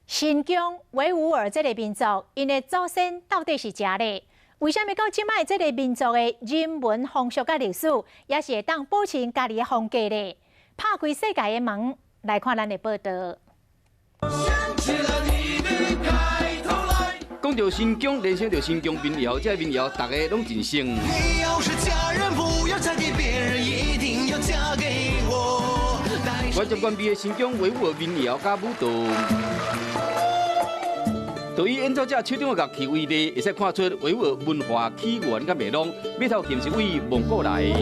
新疆維吾爾這个民族，𪜶的祖先到底是啥咧？為啥物到這擺這个民族的人文風俗佮歷史，也是會當保持家己的風格咧？拍開世界的門，來看咱的報導。講到新疆，聯想到新疆民謠，這个民謠大家攏真熟。嫁給別人，一定要嫁給我。原汁原味的新疆維吾爾民謠佮舞蹈。就以演奏者手中的樂器為例，會使看出維吾爾文化起源佮脈絡。馬頭琴是對蒙古來的。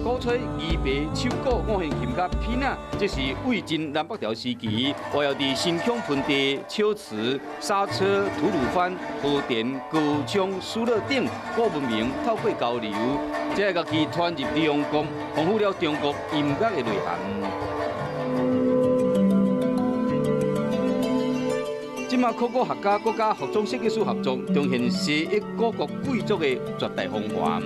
鼓吹、魚皮、手鼓、五弦琴佮琵琶，這是魏晉南北朝時期活躍佇新疆盆地、龜茲、莎車、吐魯番、和田、高昌、疏勒等古文明透過交流，這个樂器傳入中國，豐富了中國音樂的內涵。這馬考古學家閣佮服裝設計師合作，重現西域古國貴族的絕代風華。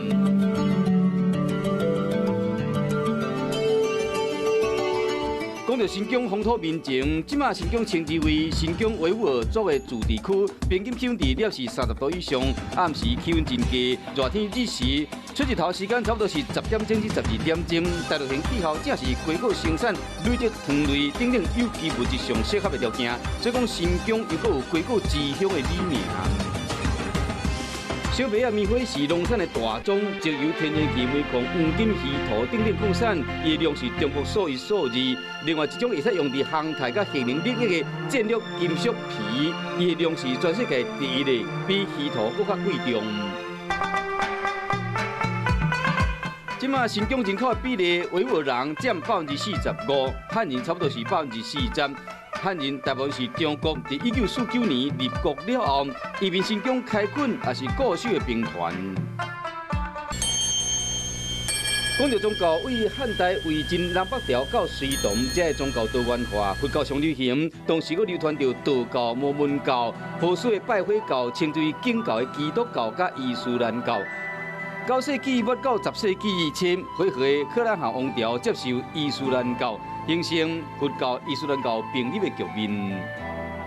講到新疆風土民情，這馬新疆稱之為新疆維吾爾族的自治區，平均氣溫佇攝氏30度以上，暗時氣溫真低，熱天日時出日頭時間差不多是10點鐘至12點鐘。大陸型氣候正是瓜果生產、累積糖類等等有機物質上適合的條件，所以講新疆又閣有瓜果之鄉的美名。小麥仔棉花是農產的大宗，石油、天然氣、煤礦、黃金、稀土等等礦產，伊的量是中國數一數二。另外一種會使用佇航太佮核能領域的戰略金屬鈹，伊的量是全世界第一个，比稀土閣較貴重。這馬新疆人口的比例，維吾爾人佔45%，漢人差不多是40%。漢人大部分是中國佇1949年立國了後，移民新疆開墾，也是固守的兵團。講到宗教，對漢代魏晉南北朝到隋唐，這个宗教多元化，佛教上流行，當時閣流傳著道教、摩門教、波斯的拜火教，稱之為景教的基督教佮伊斯蘭教。9世紀末到10世紀以前，回紇的可汗王朝接受伊斯蘭教，形成佛教、伊斯蘭教並立的局面。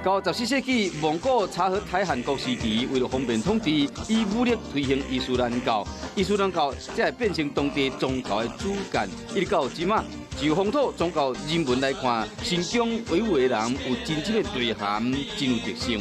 到14世紀，蒙古察合台汗國時期，為了方便統治，以武力推行伊斯蘭教，伊斯蘭教才會變成當地宗教的主幹。一直到這馬，就風土、宗教、人文來看，新疆維吾爾人有真正的內涵，真有特色。